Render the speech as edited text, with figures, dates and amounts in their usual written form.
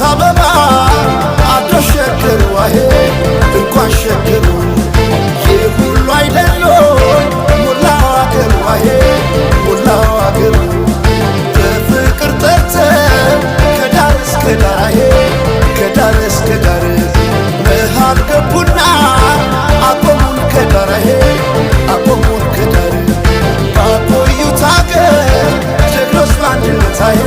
አበባ አድሮ ሸገሩ አሄ እንኳን ሸገሩ ይህ ሁሉ አይደሎ ሞላው አገሩ አሄ ሞላው አገሩ በፍቅር ጠርተን ከዳር እስከ ዳር አሄ ከዳር እስከ ዳር መሃል ገቡና አቆሙን ከዳር አሄ አቆሙን ከዳር ባቆዩት አገር ጀግኖች በአንድነት አሄ።